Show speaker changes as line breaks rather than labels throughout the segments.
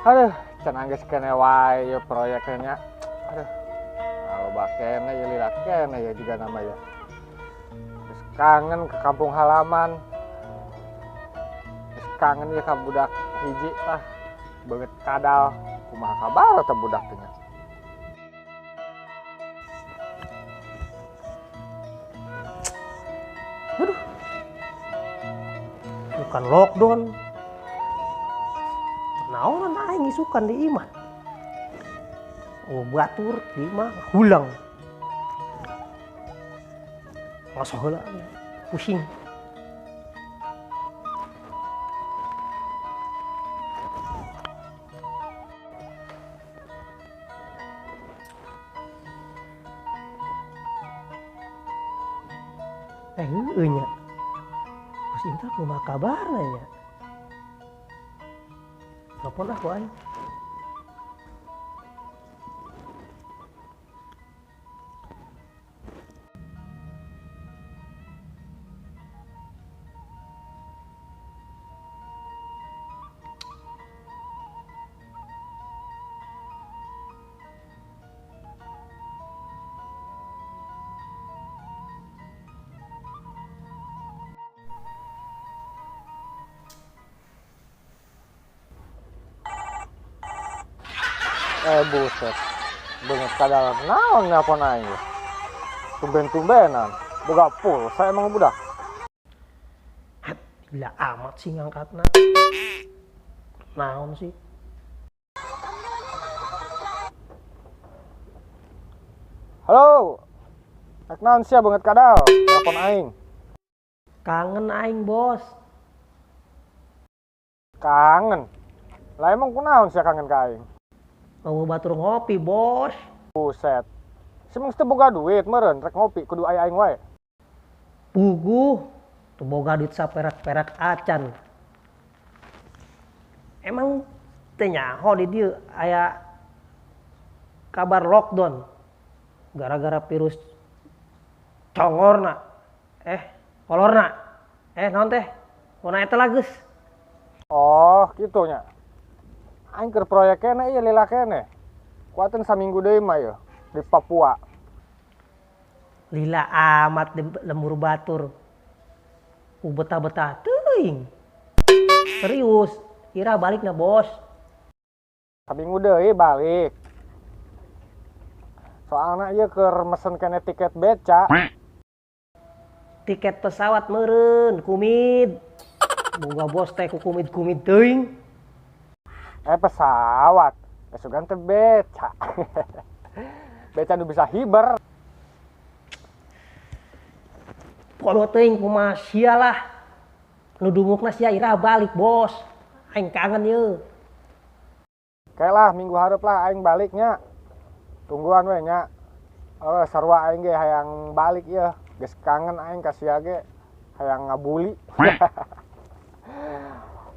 Aduh, can anggeus keneh wae ieu proyeknya. Aduh. Loba keneh ieu lila keneh ya juga nama ya. Geus kangen ke kampung halaman. Geus kangen ya ka budak hiji tah. Beungeut kadal. Kumaha kabar teh budak teh nya.
Aduh. Bukan lockdown. Naonan aing isukan di imah. Oh, batur di imah hulang. Ngaso heula pusing. Heueuh nya. Pusing teh kumaha kabarna nya? Telepon lah ku aing.
Buset. Beungeut kadal naon nelpon aing ge. Tumben-tumbenan. Boga pulsa emang budak.
Hat, gila amat sih ngangkatna. Naon sih?
Halo. Rek naon sia beungeut kadal? Nelpon aing.
Kangen aing, Bos.
Kangen. Lah emang kunaon sia kangen ka aing?
Mau batur ngopi, Bos.
Buset. Si mung teu boga duit meureun rek ngopi kudu aya aing wae.
Puguh, teu boga duit saperak-perak acan. Emang teu nyaho di dieu aya kabar lockdown gara-gara virus congorna. Kolorna. Naon teh? Pona eta lah geus.
Oh, kitu nya. Aing keur proyek keneh ieu lila keneh. Kuateun saminggu deui mah ieu di Papua.
Lila amat di lembur batur. Ku betah-betah teuing. Serius, ira balikna, Bos.
Saminggu deui balik. Soalna ieu keur mesen keneh tiket beca.
Tiket pesawat meureun kumid. Boga bos teh ku kumid-kumid teuing.
Pesawat. Sugan teh beca. Beca nu bisa hiber.
Podo teuing kumaha sia lah. Nu dumukna sia ira balik, Bos. Aing kangen ye.
Kayak lah minggu hareup lah aing baliknya. Tungguan we nya. Oh, sarua aing ge hayang balik ieu. Geus kangen aing ka sia ge hayang ngabuli.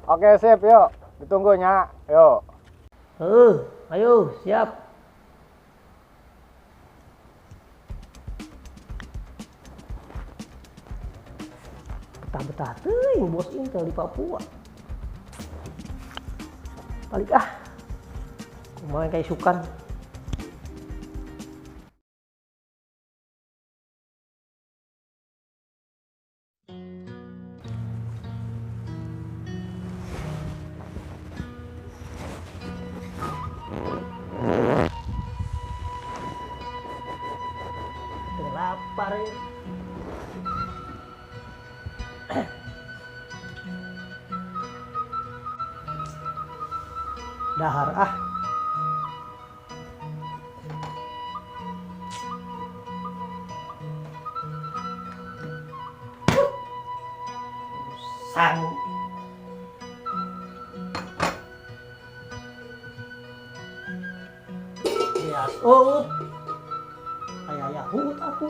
Oke, sip yuk. Ditunggu nya. Yuk.
Ayo, siap. Betah-betah teuing bos Intel di Papua. Balik ah. Kumaha kaisukan. Lapar ya. Dahar ah. Sang. Beas oh. Ayah hut aku.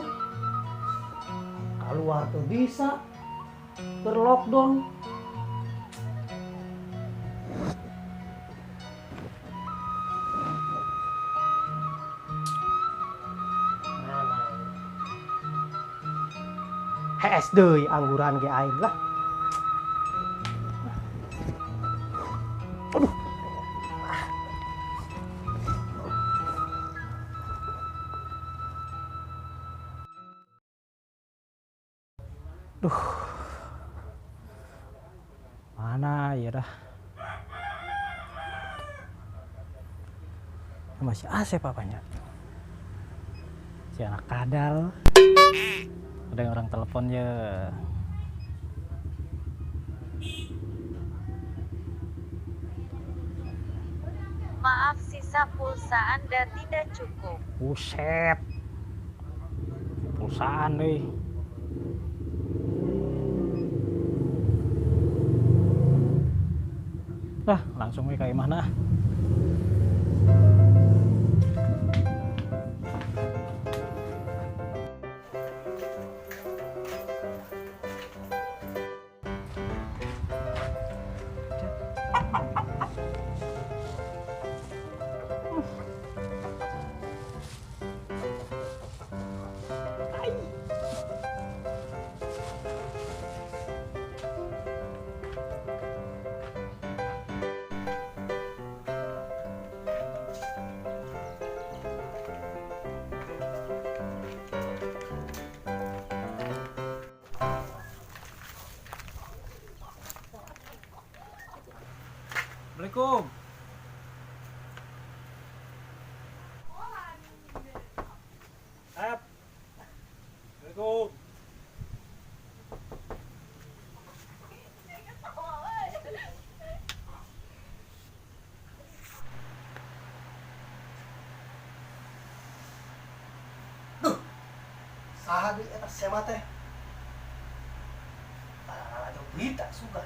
Keluar tuh bisa berlockdown. Mana? HS deui angguran ge aing lah. Aduh.
we dah. Masih Asep apanya? Si anak kadal. Ada yang orang telepon ya.
Maaf, sisa pulsa Anda tidak cukup.
Buset. Pulsaan deh. Lah, langsung we ka imahna. Assalamualaikum. Assalamualaikum.
Duh, saha deui eta sema teh? Ah, berita suka.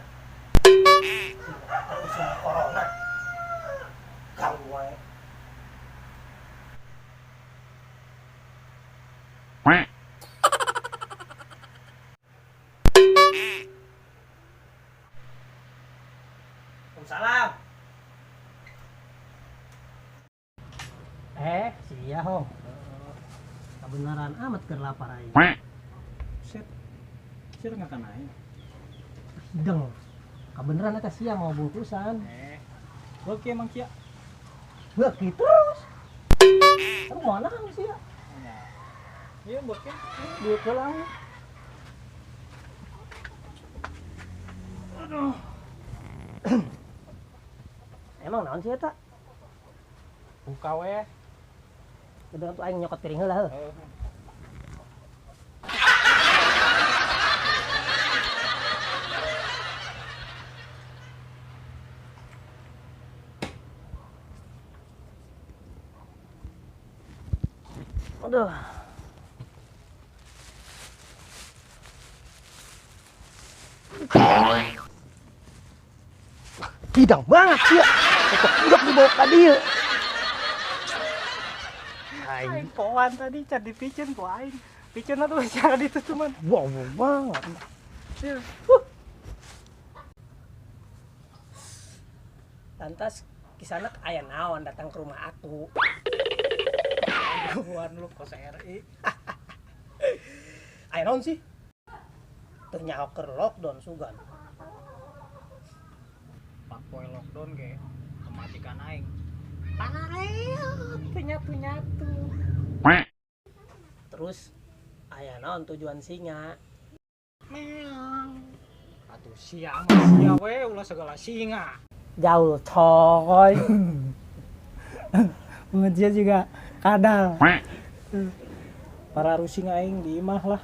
Terus corona ganggu wae. Waalaikumsalam. Sia ho. Kebenaran amat keur lapar aing.
Set. Sia ngakan aing.
Hideng. Kebenaran eta sia mau bungkusan.
Oke emang sia.
Beuki terus. Terus mau naon sia?
Iya beuki. Duit heula. Aduh.
Emang naon sih eta?
Buka we.
Udah tuh aing nyokot piring heula heuh. Aduh. Hidang banget sih ya. Udah dibawa ka dieu.
Aing poan tadi can dipicen ku aing. Picenna tuh cara ditutuman.
Wow banget. Lantas kisanak aya naon datang ke rumah aku.
Gangguan lu kos RI.
Aya naon sih? Teu nyaho keur lockdown sugan.
Pak poe lockdown ge kematikan aing. Pareot teu nyatu-nyatu.
Terus aya naon tujuan singa?
Meong. Atuh sia mah sia we ulah segala singa.
Jauh coy.
Pengertian juga kadal. Para rusing aing di imah lah.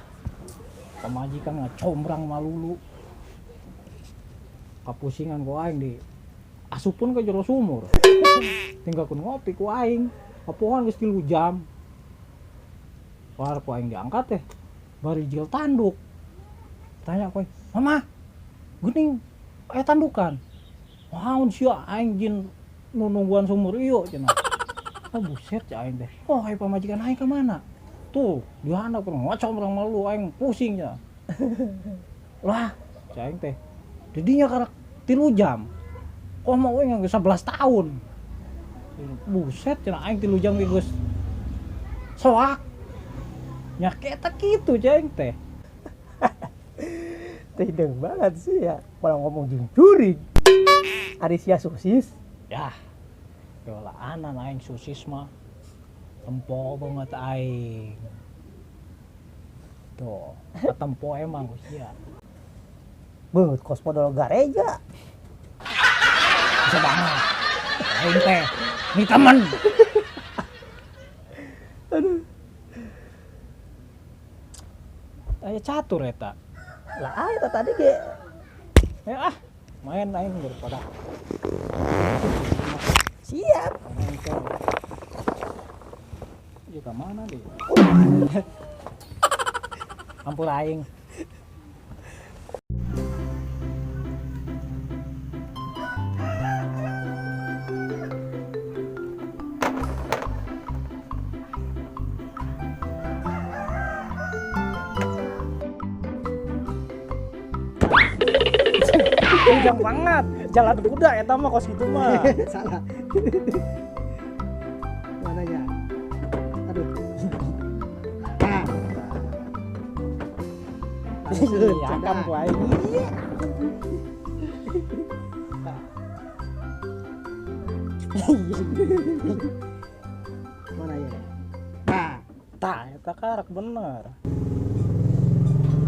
Pamajikan ngacombrang malulu. Kapusingan ku aing di asupun ke jero sumur. Tinggal kun ngopi ku aing. Kapohan geus 3 jam. War ku aing diangkat teh. Bari jil tanduk. Tanya ku aing, "Mama, geuning aya tandukan." Naon sia aing jin nu nungguan sumur ieu cenah. Oh buset ya aing teh. Oh, ai pamajikan aing ka mana? Tuh, di handap ngocombrang malu aing pusing ya. Lah, cai aing teh. Didinya karak 3 jam. Kok mau aing geus 11 tahun. Buset cenah aing 3 jam ge geus soak. Nya eta kitu cai aing teh.
Hideng banget sih ya. Kalau ngomong jeung jurig. Ari sia sosis.
Yah. Dolaan aing sosis mah. Tempo banget aing. Tuh, tempo emang sia.
Beut kos podol gareja.
Bisa banget. Aing teh, ini temen.
Aduh.
Aya catur eta.
Lah eta tadi ge.
Ya ah, main aing daripada.
Siap.
Main ke. Ieu ka mana deui? Ampun aing. Panjang banget, jalan kuda eta mah kos kitu mah.
Salah. Mananya? Aduh. Ah.
Iya, kan ku aing.
Mana ya? Ah,
tah eta karak bener.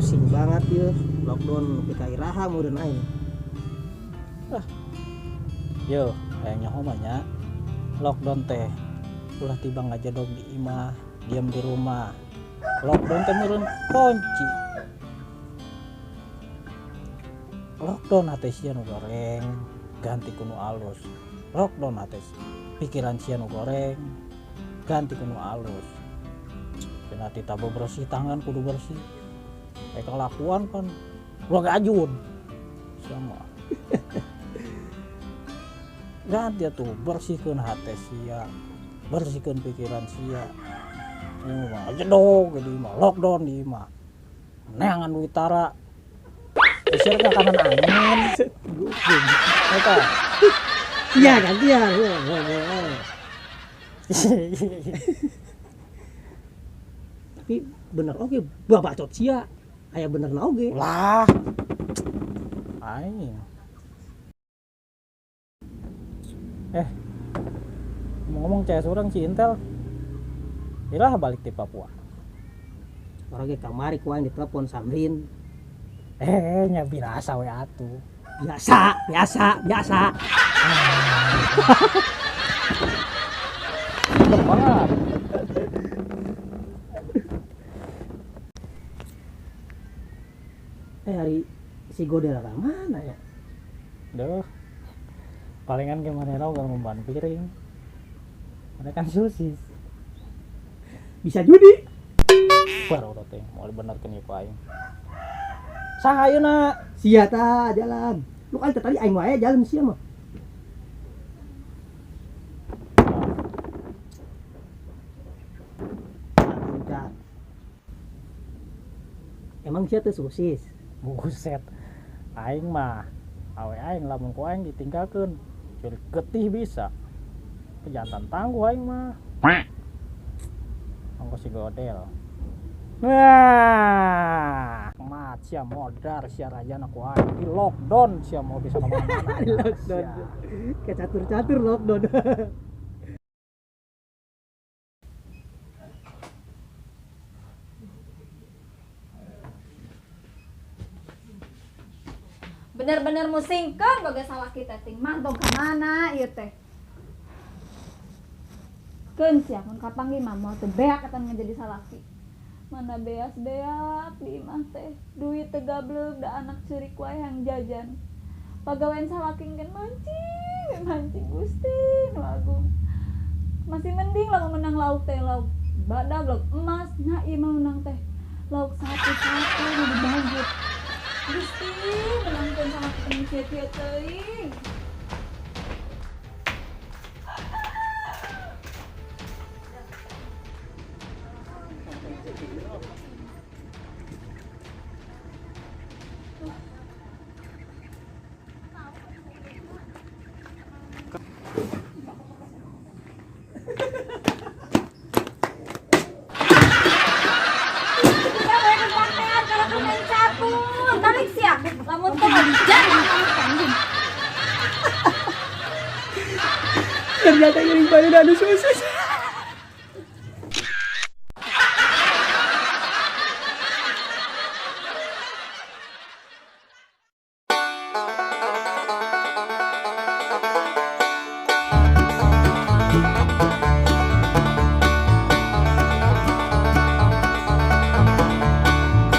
Pusing banget yeuh, lockdown nepi ka iraha meureun aing.
Ah. Yo, hayang nyaho mah nya. Lockdown teh ulah tiba ngajedog di imah, diam di rumah. Lockdown teh meureun kunci. Lockdown hate sia nu goreng, ganti ku nu alus. Lockdown hate pikiran sia nu goreng, ganti ku nu alus. Cenah tita bersih tangan kudu bersih. Kayak kelakuan kan lu gajun. Sama. Ganti atuh, bersihkeun hate sia, bersihkeun pikiran sia. Ini mah jedog di imah, lockdown di imah. Neangan duit tara. Isir ka kanan angin. Eta.
Iya gantian. Tapi bener oge babacot sia. Aya benerna oge.
Lah. Aing. Ngomong-ngomong CS urang si Intel. Iraha balik di Papua.
Orang ge kamari ku aing ditelepon Samrin.
Nya biasa we atuh.
Biasa, biasa, biasa.
Bener banget.
Hari si Godel ka mana ya?
Duh. Palingan gimana tau kalau ngumpan piring. Mana kan sosis.
Bisa judi.
Baru udah teh, mau bener ke nipu aing. Saha ayeuna?
Sia ta jalan. Lu kan tadi aing wae jalan sia mah. Emang sia teh sosis?
Buset. Aing mah awe aing lamun ku aing ditinggalkeun. Jadi getih bisa. Pejantan tangguh aing mah. Ongkos si Godel. Wah, mat sia modar sia rajana ku aing. Di lockdown sia mau bisa kemana-mana.
Di lockdown. Kayak catur-catur lockdown.
Bener-bener musingkeun boga salah kita ting mantong ka mana ieu teh. Keun sia mun kapanggih mah moal teu beak eta ngajadi salaki. Mana beas-beak di imah teh, duit teu gableug da anak ceurik wae hayang jajan. Pagawean salaki engkeun mancing, mancing Gusti nu agung. Masih mending lamun menang lauk teh lauk badag, lauk emas, nah ieu mah menang teh lauk satu-satu nu dibanjut. Gusti menangkeun sama ketemu kieu-kieu teuing.
Ternyata ngiring bayu anu sosis.